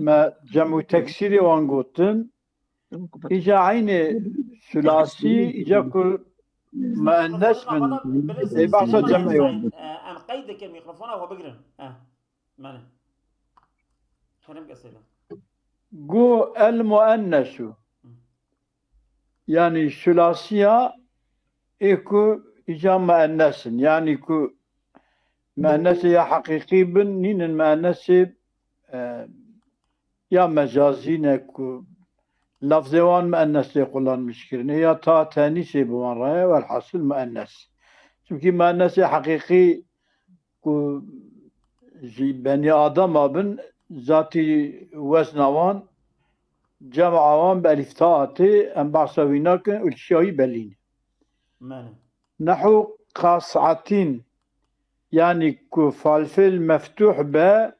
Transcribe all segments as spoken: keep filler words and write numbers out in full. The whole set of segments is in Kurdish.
me cem û teksîrê wan gotin. Îca eynê sulasî, îca ku muennes bin, ê behsa cem'ê wan. Em qeyd dikin, mikrofona xwe bigirin. Eh, mane. Kerem ke seyda. Go el muennesu. Yanî sulasiya ê ku îca muennes in. Yanî ku muennesê ya heqîqî bin, nînin muennesê, e, ya mecazî ne ku lafzê wan muennesê qulanmiş kirine ya ta tenîsê bi wan re ye, welhasil muennes. Çimkî muennesê heqîqî ku ji benî adama bin zatî wezna wan, cema wan bi elîf ta tê, em behsa wî nakin û li şiyayî belî ne. Mane. Nehu qas'atin, yanî ku falfêl meftûh be,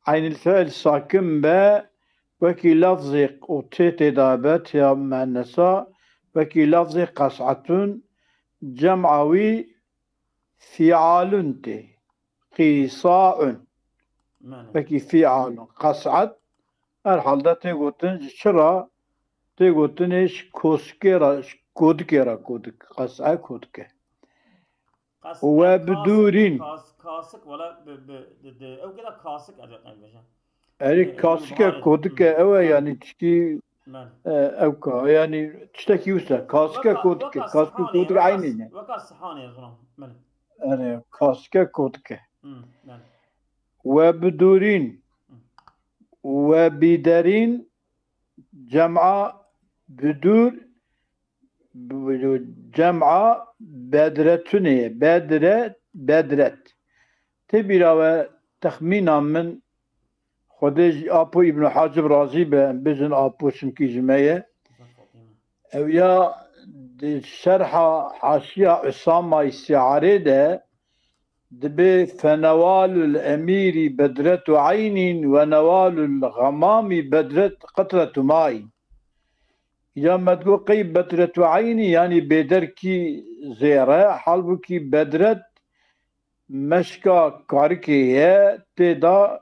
eynil fiil sakin be, wekî lafzê û tê tê de be, têya muennesa, wekî lafzê qas'atun, cema wî fi'alun tê. Qîsa'un. Mane. Wekî fi'alun. Qas'at, her halde tê gotin ji çi re? Tê gotinê ji koskê re, ji kodikê re kodik. Qas'a kodike. Qas-, We e, bi kasik, dûrîn. Kas-, kasik, wala bi, bi, di, di, ew keda kasik ez ê qey bêjim. Erê, e, kasike, kodike, ew e, yanî tiştî, men, e, ew ka, yanî tiştekî wisa. Kasike, weka, kodike, weka kasik û sihanê, kodik weka eynî s-, ne. Weka sihanê ez wan, men. Erê, kasike, kodike. Hmm, men. We bi dûrîn. Hmm. We bi derîn, cem'a bi dûr, cem'a bedretunê ye. Bedre, bedret. Tê bîra we texmîna min, Xwedê ji Apo Îbn Hacib razî be, em bêjin Apo çimkî ji me ye. Ew ya di şerha haşiya Usama Siarê de dibe fenewalul emîrî bedretu eynîn we newalul xemamî bedret qetretu mayîn. Ya me digot qey bedretu eynî, yanî bêderkî zêre, halbûkî bedret meşka karikê ye, tê de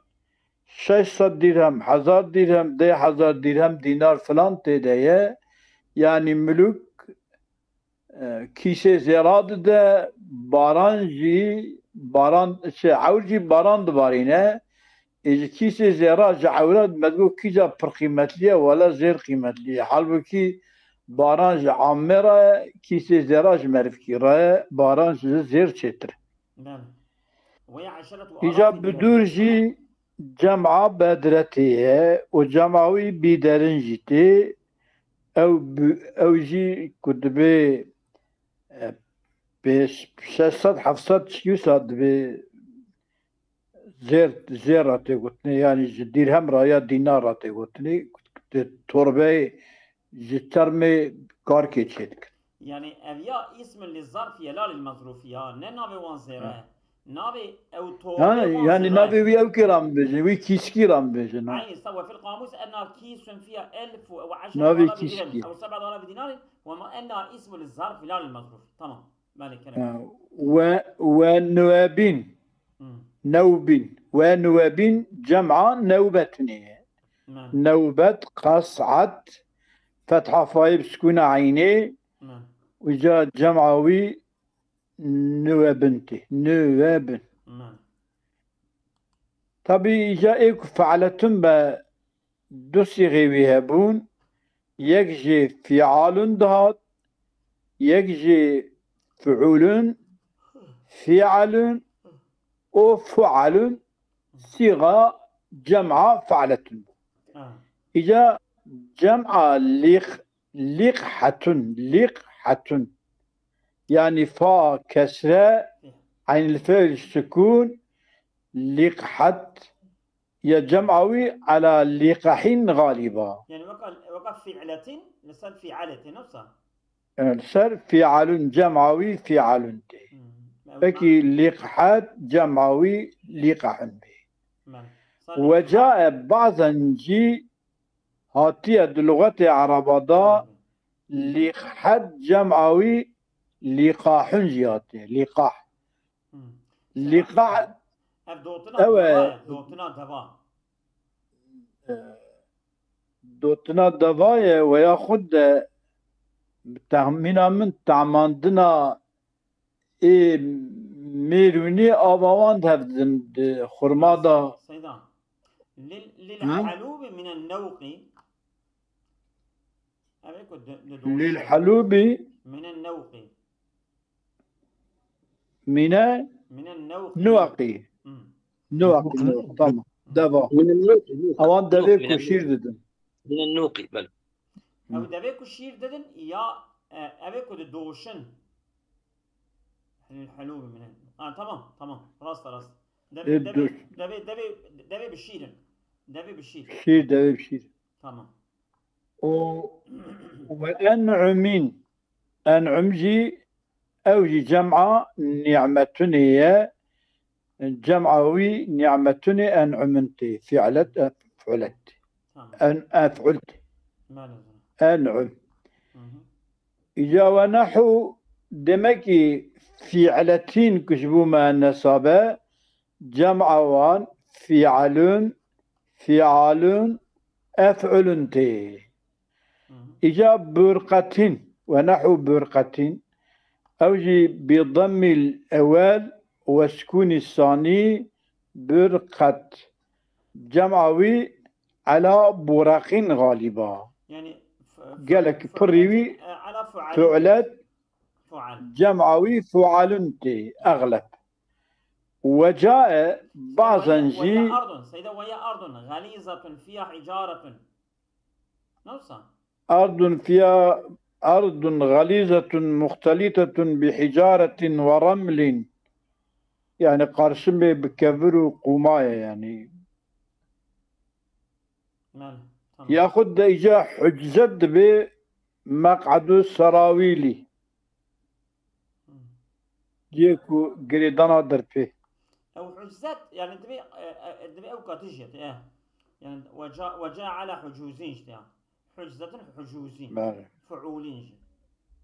şeş sed dîrhem, hezar dîrhem, deh hezar dîrhem, dînar filan tê de ye. Yanî milûk, e, kîsê zêra dide, baran jî, baran, şey, ewr jî baran dibarîne. Ê ji kîsê zêra, ji ewra me digot kîja pir qîmetlî ye, wele zêr qîmetlî ye. Halbûkî baran ji amê re ye, kîsê zêra ji merivkî re ye, baran ji zêr çêtir e. Belê. Îca bi dûr jî cem'a bedretê ye û cem'a wî bîderin jî tê. Ew bi-, ew jî ku dibê, e, pêş şeş sed heft sed çi wisa dibê zêr, zêr re tê gotinê, yanî ji dîrhem re ya dînar re tê gotinê, di torbeyê ji termê karkê çêdikin. Yanî ev ya îsmin li zarf ye la lil mezrûfî ha, ne navê wan zêre. Ha. Navê ew torbê wan zêre. Ha, yanî navê wî ew kê re min bêjin, wî kîskî re min bêjin, ha. Eyn, sa we fil qamûs enna kîsun fîha elf ve eşret alafi dirhem, ew seb'et alafi dînarin, ve ma enna îsmun li zarf la lil mezrûfî. Tamam. Belê, kerem. Ha, we, we nuwebîn. Hmm. Newbîn. We nuwebîn cem'a newbetinê ye. Belê. Newbet, qas'at, fetha fayê bi sukûna eynê. Belê. Îca cem'a wî nuwebin tê. Nuwebin. Belê. Tabî îca ê ku fe'letun be du sîxê wî hebûn, yek jê fi'alun dihat, yek jê fi'ulun, fi'alun û fu'alun, sîxa cem'a fe'letun bû. Ha. Îca cem'a lîx-, lîqhetun, lîqhetun. Yanî fa kesre, eynil fi'l sukûn, lîqhet, ya cem'a wî ala lîqehîn xalîba. Yani weka, weka fi'letin, li ser fi'aletê, ne wisa? Yani li ser fi'alun cem'a wî fi'alun tê. Hmm. Pekî lîqhet cem'a wî lîqehun bê. Belê. Wecae bazen jî hatiye di luxetê Ereba de, hmm, lîqhet cem'a wî lîqahun jî hatiye. Lîqah. Hmm. Lîqah. Ev dotina, ew e, deva ye, dotina deva. E, Dotina deva ye, weya xwe de bi texmîna min tamandina ê mêrûnî ava wan di hev didin di xurma de. Seyda. Lil, lil Hı? Helûbi minen newqî. Ev ê ku di, di Lil doşê. Helûbi Minen newqî. Mine Minen newqî. Nuwaqî. Hı. Nuwaqî, nuwaq, tamam. Deva. Minen newqî, newqî. Awan devê Newqî, ku minen şîr newqî. Didin. Minen newqî, bele. Ew devê ku şîr didin ya, e, ev ê ku di doşin. Helûbi minen. Ha, tamam, tamam. Rast e, rast. Devê, E, devê, dur. Devê, devê, devê bi şîr in. Devê bi şîr. Şîr, devê bi şîr. Tamam. O, we en'umîn. En'um jî, ew jî cem'a ni'metunê ye. Cem'a wî ni'metunê en'umin tê. Fi'let, ef'ulet. Tamam. En, ef'ul tê. Maalesef. En'um. Hı hı. Îca we nehû, demekî fi'letîn ku ji bo muennesa be, cem'a wan fi'alun, fi'alun, ef'ulun tê. Hı hı. Îca burqetîn, we nehû burqetîn. Ew jî bi demmîl ewel we sukûnî sanî burqet. Cem'a wî ela buraqîn xalîba. Yani f-, f-, Gelek fu'let, pirî wî e, ela fu'alin. Fu'let, Fu'al. Cem'a wî fu'alun tê, exleb. We cae, bazen Weya, jî weya ardun, seyda weya ardun, xelîzatun fiya hicaretun. Ne wisa? Ardun fiya, ardun xelîzatun muxtelitetun bi hicaretin ve remlin. Yani qarşimê bi kevir û qûma ye yani. Mele, tamam. Yaxud de îca huczet dibe meq'edu serawîlî. Hmm. Cihê ku girêdana derpê. Ew huczet, yani dibe, e, e, dibe ew katî jî, e. Yani weca, weca ala hucuzîn işte ya. Huczetin hucuzîn. Bele. Fuulîn jî.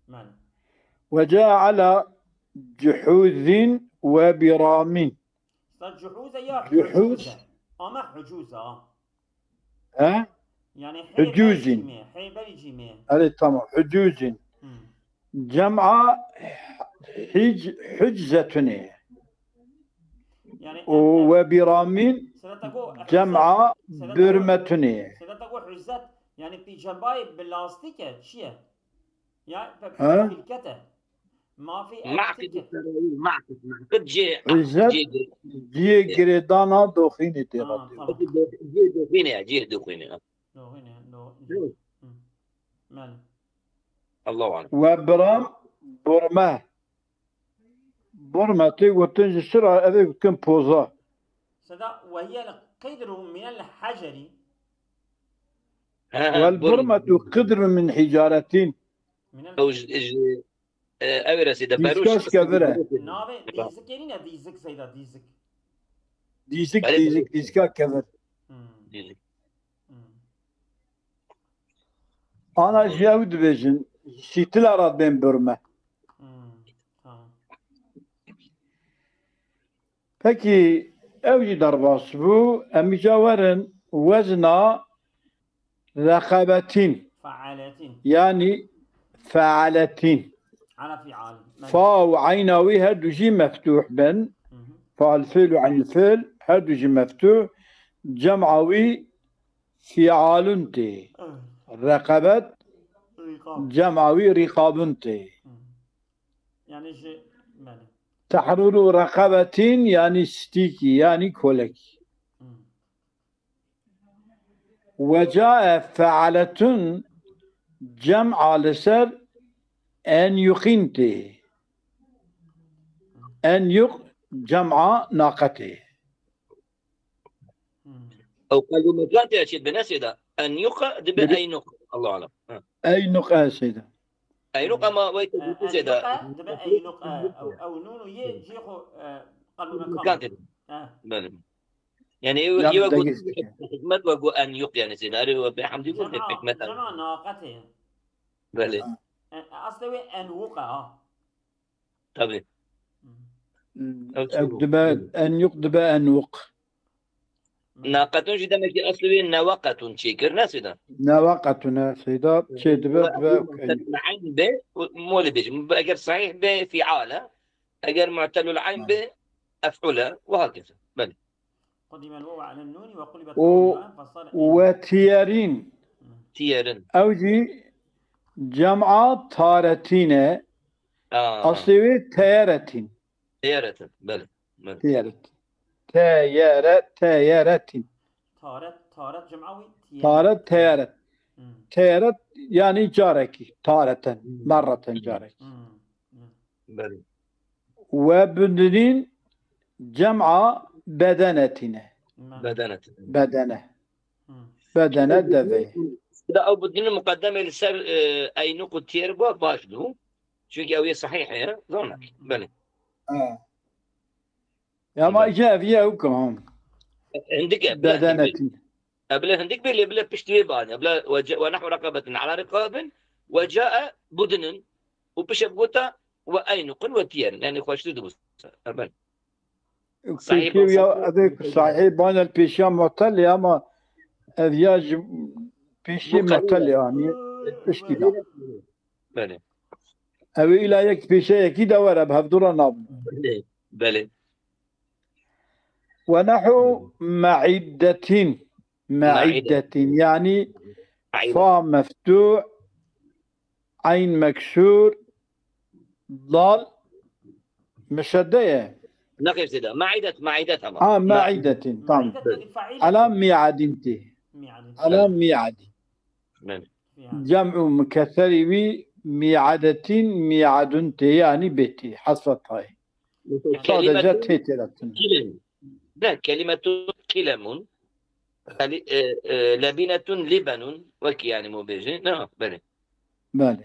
Mele. Weca ala cuhuzîn ve biramîn. Sta cuhuze ya Cuhuz. Hucuze. Ama hucuze ha. He? Yani hê Hucuzîn. Berî cîmê, hê berî cîmê. Erê, tamam. Hucuzîn. Hmm. Cem'a hic-, huczetunê. Yani, û e, e, we biramîn sireta ku cem'a huczet, sireta ku, bürmetunê. Sireta ku huczet, yani pîcembayê bi lastîk e, çi ye? Ya pe-, He? Pîlket e. Mafî Ma'kid etik e. Serawîl, ma'kid, ma'kid cihê, Huczet cihê, cihê girêdana doxînê tê Ha, radyo. Tamam. Cihê doxînê, cihê doxînê. Doxînê, do-, Hı. Hı. Mele. Allahu alem. We biram burme. Burme tê gotin ji çi re, ev ê gotin poza. Seyda, ve hiye qidru minel heceri. He, he, Wel burm. Burmetu qidru min hicaretin. Minel Ew ji, ji, e, ew ê re seyda, Dîska beroş. Kevir e. Navê dîzikê nîne, dîzik seyda, dîzik. Dîzik, Belê, dîzik, belê. Dîska kevir. Hmm. Dîzik. Hmm. Ana jî ew dibêjin, şîtila re bên burme. Hmm, tamam. Pekî ew jî derbas bû, em îca werin wezna reqebetin. Fealetin. Yanî fealetin. Ala fial. Fa û eyna wî her du jî meftûh bin. Hı hı. Faal fiil û eynul fiil her du jî meftûh. Cem'a wî fialun tê. Evet. Reqebet Rîqab. Cem'a wî rîqabun tê. Hı. Yani ji, belê. Tehrûru reqebetin yani stîkî yani kolek. Hı. Wecae fealetun cem'a li ser enyuqîn tê. Enyuq cem'a naqetê. Hmm. Ew qelb û mekan tê çêdibe, ne seyda? En yuqa dibe Dibe eynuq. Allahu alem. Ha. Eynuq e seyda. Eynuq ama wê E, tê seyda. Eynuq e, dibe eynuq e. Ew, ew nûn û yê cihê xwe, e, qelb û mekan. Mekan tê. E. Belê. Yani ew, Yan ew got degîz dike. Hikmet ve got en yuq yani seyda. Erê we bê hemdî got Cema, hikmet. Cema naqetê. Belê. E, aslê wê enwuq e ha. Tabii. Hmm. Ew Ew çi bu? Dibe, enyuq dibe enwuq. Naqetun jî demekî eslê wê neweqetun çêkir, ne Seyda? Neweqetun, e, Seyda, çê dibe, dibe, mu'tel eyn be, molê bêjim. Eger sahîh be, fi'ale. Eger mu'telul eyn be, ef'ule. Ve hakeza. Belê. قدم الواو على النون وقلبت û, واو هاء فصار û wetiyerîn. Tiyerin. Ew jî cem'a taretîn e. Aa. Aslê wê teyeretîn. Teyeretin. Belê. Belê. Teyeret. Teyere, teyeretîn. Taret, taret cem'a wî tiye. Taret, teyeret. Hmm. Teyeret, yani carekî. Tareten, Hmm. merreten Hmm. carekî. Hmm. Hmm. Belê. Ve budunîn cem'a bedenetîne. Me. Bedenetin. Bedene. Hmm. Bedene devê. Da ew budunîn muqedemê li ser, e, eynuq û tiyer ba baş dû. Çünkü ew yê sahîh heye. Zana. Hmm. Belê. Ha. Ya ma Belê. Îca ev ye ew kam. Hindik e, bila hindik Bedenetîn. E, bila hindik bê, lê bila pişt wê bane. Bila ve ce-, ve nahwu reqabetin ala riqabin, ve cae budunun, û pişe gota ve eynuqun ve tiyerin. Yani xweştir dibû. E, belê. Sahî Pêşî ya, basa. Ev sahî bane pêşiya mu'tel ya, ama ev ya ji pêşî Bu mu'tel qelîl e. Yani piştî da. Belê. Ew îla yek pêşe yekî de were, bi hevdû re nabin. Belê. Belê. Ve nehu me'iddetin. Me'iddetin. Yani Aîd. Fa meftûh, eyn meksûr, dal müşedde ye. Nexêr Seyda. Ma'idet, ma'idet ama. Ha, Ma- ma'idetin. Tamam. Ma'idet yani fa'ilet. Ala mi'adin tê. Mi'adin. Ala mi'adin. Belê. Fi'al. Cem'u mukesserî wî mi'adetin, mi'adun tê, yani bê tê. Hesfa tayê. Mesela Sadece kelimetun tê têretin. Kilem. Ne, kelimetun kilemun. Yani, e, e, lebinetun libenun. Wekî yani mobêjî. Ne, belê. Belê.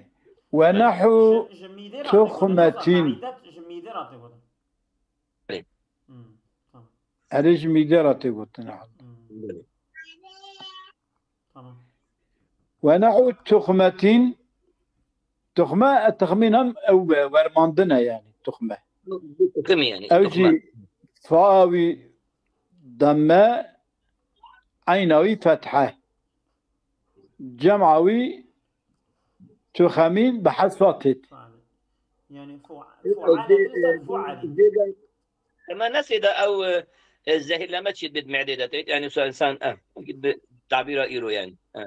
Ve Belê. nehu Ji, ji mîdê re tê gotin, tuhmetin. Ma'idet ji mîdê re tê gotin. Belê. Hmm, tamam. Erê ji mîdê re tê gotin. Hmm. Belê. Tamam. Ve nehu tuhmetin. Tuhme, e, texmîn hem ew be, wermandin e yani, tuhme. Bu tuxum yani, Ew tuxme. jî fa wî demme, eyna wî fethe. Cem'a wî tuxemîn bi hesfa têt. Fa'ale. Yani fu-, Ew fu'ale dê, dese e, fu'ali. dê de, ema nesê de ew, e, e, zehirleme çi bit me'dê de têt. Yani insan, e, bi tabîra îro yani. E.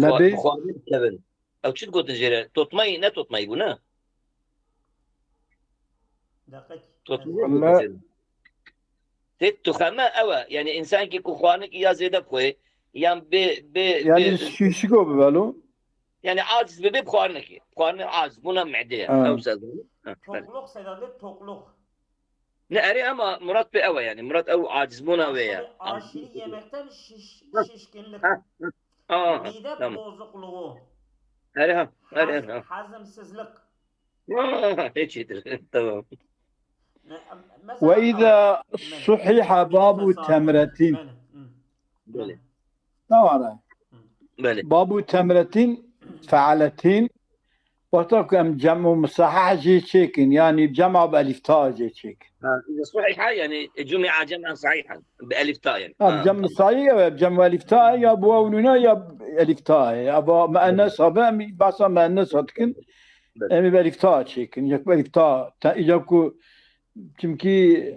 Lebê? Xwa-, bi xwarin dikevin. Ew çi digotin jê re? Totmayî, ne totmayî bû, ne? Deqek. Totmayî Walla. digotin jê re. Tê tuxeme ew e. Yani, însankî ku xwarinekî ya zêde bixwe, yan bê, bê, Yani bê şîşiko bibelo? Yani aciz bibe bi xwarinekê. Xwarinê aciz bûna me'dê ye. Ha. Ew sezon. Ha, belê. Tokluk Seyda dê, tokluk. Ne, erê, ama Murat pê ew e yani. Murat ew acizbûna wê ye. Aşırı, aşırı yemekten şiş-, Ha. şişkinlik. Ha, ha. Aa, Mide tamam. bozukluğu. Erê ha, erê Hazm-, ha. hazımsızlık. Aa, hiç iyidir. Tamam. Me-, mesela Ve izâ Belê. suhiha babu Fesat. temretin. Belê. Hı. Belê. Belê. Ne var ha? Belê. Babu temretin, fealetin. Wexta ku em cem û musahah jê çêkin, yani cema bi elif ta jê çêkin. Ha, suhiha yani cumia cem'an sahihan. Bi elif ta yani. Ha, Ha, cem tamam. sahih ya, cem elif ta ya bi waw nûna ya elif ta. Ya bi muennes abi, em bahsa muennes dikin. Belê. Em bi elif ta çêkin. Yek bi elif ta. Ta, ya ku, çimkî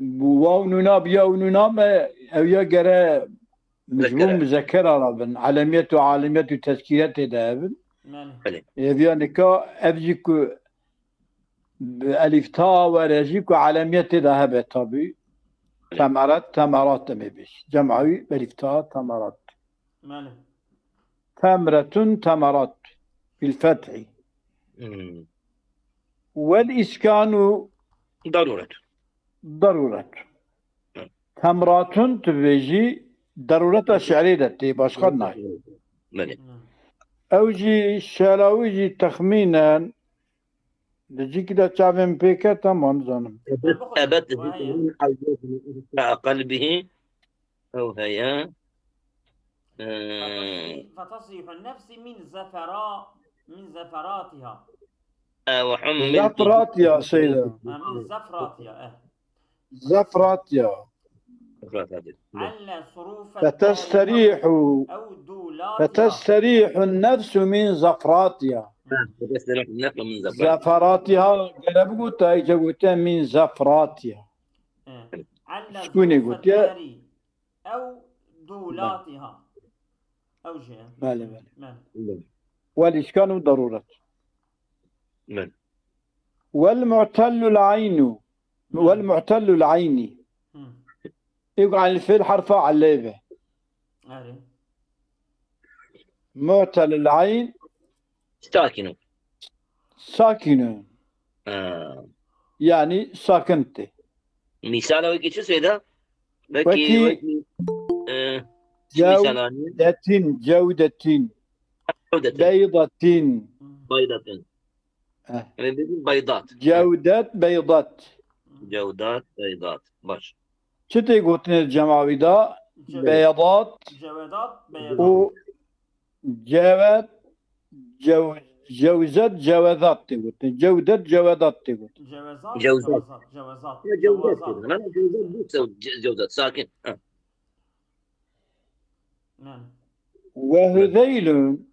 bu waw nûna bi yaw nûna me ew ya gere Muzekere. Muzekere rabin. Alemiyet û alemiyet û tezkîre tê de hebin. Belê. Belê. Ê viya nika ev jî ku bi elif ta were jî ku alemiyet tê de hebe tabî. Belê. Temeret, temerat demê bêj. Cem'a wî bi elif ta temerat. Belê. Temretun temerat. Bil fethî. Hmm. Wel îskanu Daruret. daruret. Hı. Temratun tu bêjî, darureta şi'rê de tê, başqa nayê. Belê. Ew jî, Şelawî jî texmînen di cîkî de çavên pê ket, ama nizanim. Ebet, ebet, Vay. Qelbihi. Ew heye. Ee, Fetasî-, fetasîhun nefsî min zefera-, min zeferatiha. Ew humiltu. Zefrat ya Seyda. Ha, min zefratiha, eh. Zefrat ya. Efrat, hadi. Alle suruf فتستريح ew dulatiha. فتستريح النفس من زفراتها. Ha, فتستريح النفس من زفراتها. زفراتها gere bigota, îca gotiye min zefratiha. Alle Sukûnê suruf gotiye. Ew dulatiha. Ew jî. Belê, belê. Belê. والإشكال ضرورة. Belê. والمعتل العين. والمعتل العين. Hı. يقع الفعل حرف عليه به. Erê. معتل العين Sakin ol. ساكن. Ha. Yani sakintê. Misala wekî çi Seyda? Wekî, Wekî- wekî, e, çi misal anî? Cewdetin, cewdetin, Cewdetin. beydatin. Baydatin. Eh. Yani dedim baydat. Cewdet, beydat. Cewdat, baydat. Baş. Çi tê gotinê cemawi da? Cewe- Beydat Cewedat, beyadat. û cewed, cew, cewzet, cewedat tê gotin. Cewdet, cewedat tê gotin. Cewezat, Cewzat. Cewezat, Cewezat. Ya Cewzat. Cewazat. Lan Cewzat bu sev Ce- Cewzat. Sakin. Ha. Yani. Ve Hüzeylun,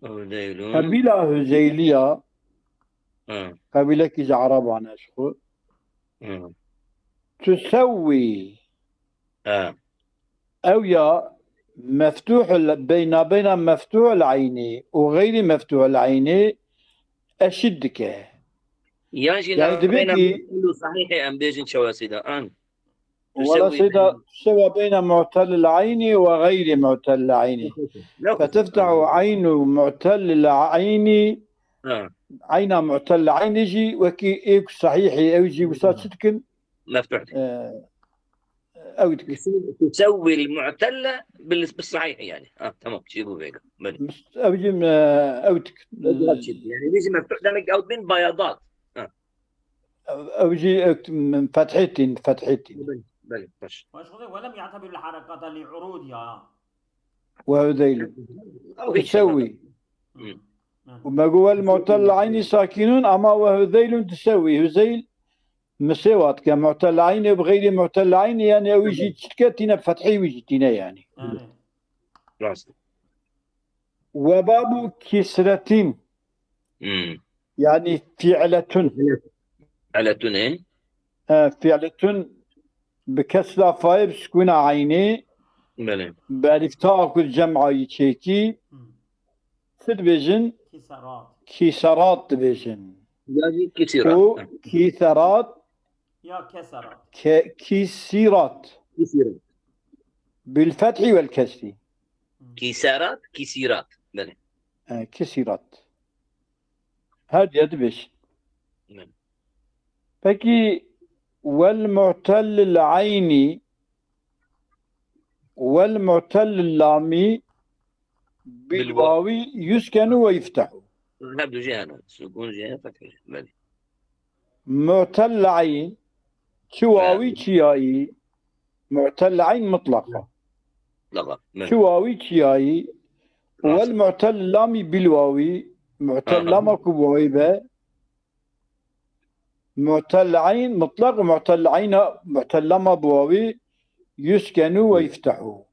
Hüzeylun. qebîla Hüzeyliya, Ha. qebîlekî ji Ereban e ji xwe. Ha. Tusewwî. Ha. Ew ya meftuhul beyna beyna meftuhul eynî û xeyrî meftuhul eynî eşît dike. Yan jî Yani na dibe beyna ki- mu'telu sahîhê em bêjin çawa Seyda. An. Wala Seyda, sewa beyna mu'telil eynî ve xeyrî mu'telil eynî. Fetiftehu eynu mu'telil eynî, Ha. eyna mu'telil eynî jî wekî êk sahîhî ew jî wisa çi dikin? Meftuh. Ee, ew dikin. Tusewwil mu'telle bil, bil sahîh yani. Ha, tamam. Şey bu vega. Böyle. Ew jî e, ew dikin. Yani bizi meftuh demek ew bin bayadat. Ew jî ew min fethê tîn, fethê tîn. Böyle, böyle. Baş. Baş xwedê welem ya'tebir li harekata li urûdiha. Ve Hüzeyl. Ew hiç Tusewwî. Hı. Yani. Û me got wel mu'tel eynî sakinun ama ve Hüzeylun tusewwî. Hüzeyl misêwat ke mu'tel eynî bi xeyrî mu'tel eynî yani ew jî çitke tîne fethî wî jî tîne yani. Yani. Rast. Ve babu kisretin Hmm. yani fi'letun. Eletune. E, fi'letun bi kesra fayê bi sukûna eynî Belê. bi elif ta ku cem'ayî çêkî Hı. çi dibêjin? Kiserat. Kîserat dibêjin. Ya jî kisirat. Û kîserat Ya keserat. ke, kîsirat Kisirat. bil fethî vel kesrî. Kiserat, kisirat. Belê. E, kisirat. Her diye dibêjin. Belê. Peki vel mu'tellil eynî vel mu'tellil lami bil Bil wa- wawi yuskenu ve yuftehu. Her du jî hene. Sukun jî hene, fetih jî. Belê. Mu'tellil eyn çi wawi çi yayî. Mu'tellil eyn mutlaqa. Laga. Belê. Çi wawi çi yayî. Rast. Vel mu'tellil lami bil wawi. Mu'tellil Aha. lama ku bi wawi be. Mu'tellil eyn mutlaq û mu'tellil eyna mu'tellil lama bi wawi yuskenu ve yuftehu.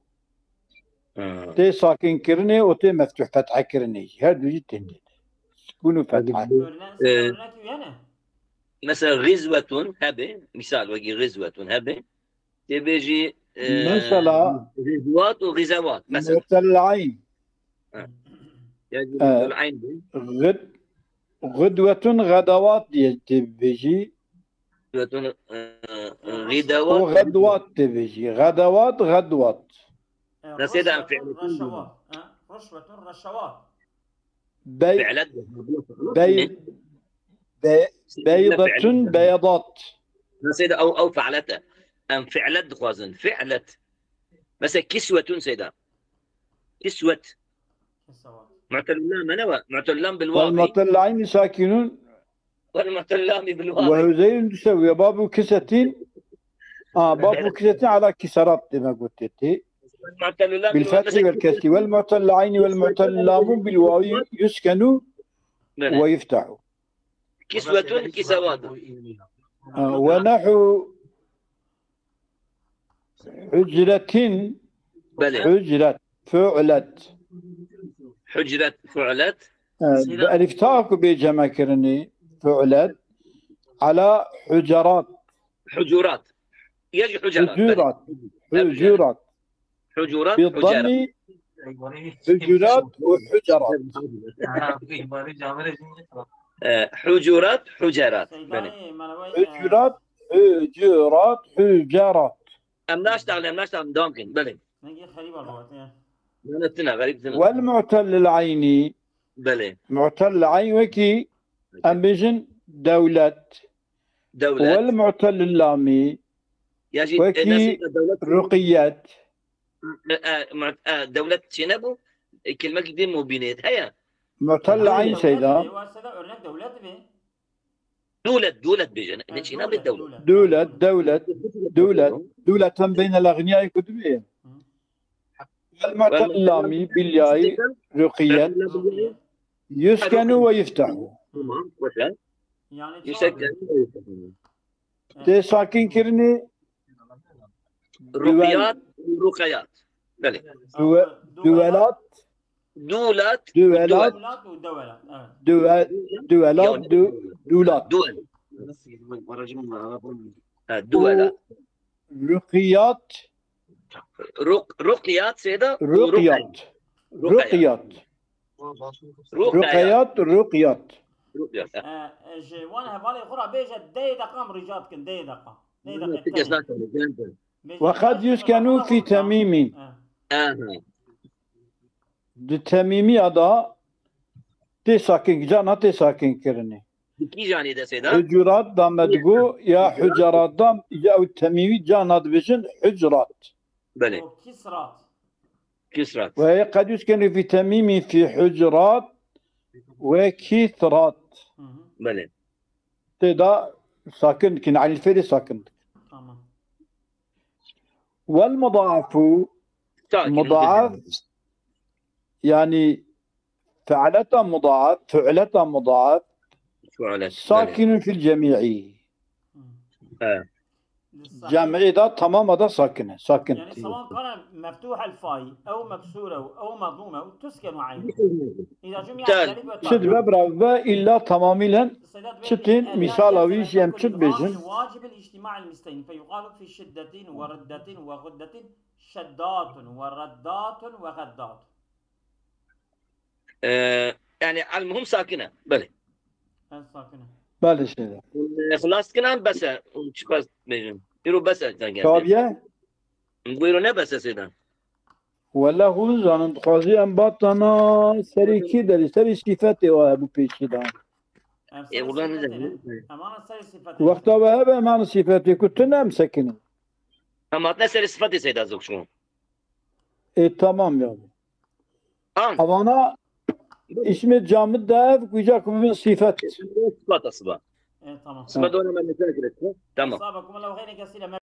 Ha. Tê sakinkirinê û tê meftuh fethe kirinê jî. Her du jî tên tê. Sukun û fetha. Örnek, Ee, örnek yani. Mesela gizwetun hebe, misal wekî gizwetun hebe. Tê bêjî e, Mesela- gizwat û gizewat. Mesela. Mu'tellil eyn. Ya jî Evet. mu'tellil eyn be. Gid, gidwetun gadawat diye tê bêjî. Gizwetun e, e, O gizewat. gadwat tê bêjî. Gadawat, gadwat. E, Nasıl eden ruşvetun fi'letun reşevat. Ha? Ruşvetun reşevat. Bey, Fi'let. bey, be, beydatun beyadat. Nasıl eden ew, ew fe'lete. Em fi'let dixwazin. Fi'let. Mesela kiswetun Seyda. Kiswet. Kesevat. Mu'tellul lam ne var? Mu'tellul lam bil Vel wawi. mu'tellil eyni sakinun Vel mu'tellul lam bil ve wawi. Hüzeyrun tüsewwi. Babu kisetin. Aa, babu kisetin ala kiserat demek gotê. Mu'tellul lam Bil bil wawi. fethi vel kesri. Vel mu'tellil eyni vel mu'tellil lamu bil wawi yuskenu ve yuftehu. Kiswetun kisewat. Aa, ve nehu Hucretin, Belê. Hucret, fu'let. Hucret, fu'let. E, bi elif ta ku bê cem kirinî, fu'let. Ala hucerat, Hucurat. Ya jî hucerat. Belê. hucurat, Evet, hucurat. Hucurat, Bi hucerat. dammi hucurat ve hucerat. E, hucurat, hucerat. Belê. Seydanê me re wey Hucurat, hucurat, hucerat. Em naştexlin, em naştexlin, devam kin. Belê. Nengê xerîba bawet ya. Yanetine, xerîb tine. Wel mu'tellil ayni. Belê. Mu'tellil ayn wekî em bêjin dewlet. Wel Dewlet. mu'tellil lami. Ya jî Wekî e, nasıl dewlet. Ruqiyet. E, e, mu- e, dewlet çênebû. E, kelmek din mubînêt. Heye. Mu'tellil ayn seyda. Varsa da örnek dewlet mi? Dewlet, dewlet bêjin. Ne çênebê dewlet. Dewlet, dewlet, dewlet. Dewleten beynel egniyayê ku dibê. Wel mu'tellil lami, bilyayî, ruqiyet. Yuskenu ve yuftehu. Tamam, boş ver. Yani Yüksek. Tê sakin kirinî Ruqiyat, ruqiyat. Belê. duwe- duwelat, Dulat, duwelat, Dulat û dewelat. Evet. duwe- duwelat, du- dulat. Duel. Ha, duela. Ruqiyat, Ruq, ruqiyat seyda. ruqiyat. Ruqiyat. Ruqiyat. Ruqiyat, ruqiyat. Ruqiyat. Ha. E, e, ji wan hevalê xwe re bêje deh deqa em rica dikin, deh deqa. Deh deqa. Kes nakin. Ve qed yuskenu fî temîmî. E, Aha. Di temîmiya da tê sakin, cana tê sakin kirinê. Di kîjanê de seyda? Hucurat da me digo ya hucarat da ya ew temîmî cana dibêjin hucrat. Belê. O kisrat. Kisrat. Ve qed yuskenu fî temîmî fî hucrat ve kisrat. Hı hı. Belê. Tê da sakin dikin, elîfê de sakin dikin. Tamam. Wel mudaafu, Sakin. mudaaf, yani fi'leta mudaaf, fi'leta mudaaf, Fu'let. sakinun fil cemî'i. Hı. Evet. Lisa- Cemî da tamama da sakine, sakin. يعني سواء كان مفتوح الفاء أو مكسورة أو مضمومة تسكن عينه. إذا جمع Tel. الألف والتاء. Çi dibe bira ve illa tamamîlen Seyda dibe çitin, el- misala el- wî jî em çi dibêjin? واجب الاجتماع المثلين فيقال في شدة ورقة وغدة شدات ورقات وغدات. Ee, yani al muhim sakine. Belê. Ez sakine. Belê şeyde. Xlas kinan bese. Çiqas bêjin. Îro bese sen geldi. Tabiye? Buyurun ne bese seyda? Wela hûn zanin dixwazî em batana serî kî derî, serî sîfetê wa hebû pêşî da. Em E, buradan ne sifetê demek? Ne? Em ana serî sifetê. Wexta we hebe em ana sîfetê ku tu ne em sekinî. Em hatine serê sifatê seyda zok şu. E tamam ya. An. Avana ismi camid de ev kuca ku bin sifet. Sifat asba. E, tamam. Sifat ona ben ne gerek. Tamam. Sabakum Allahu hayran kesîra.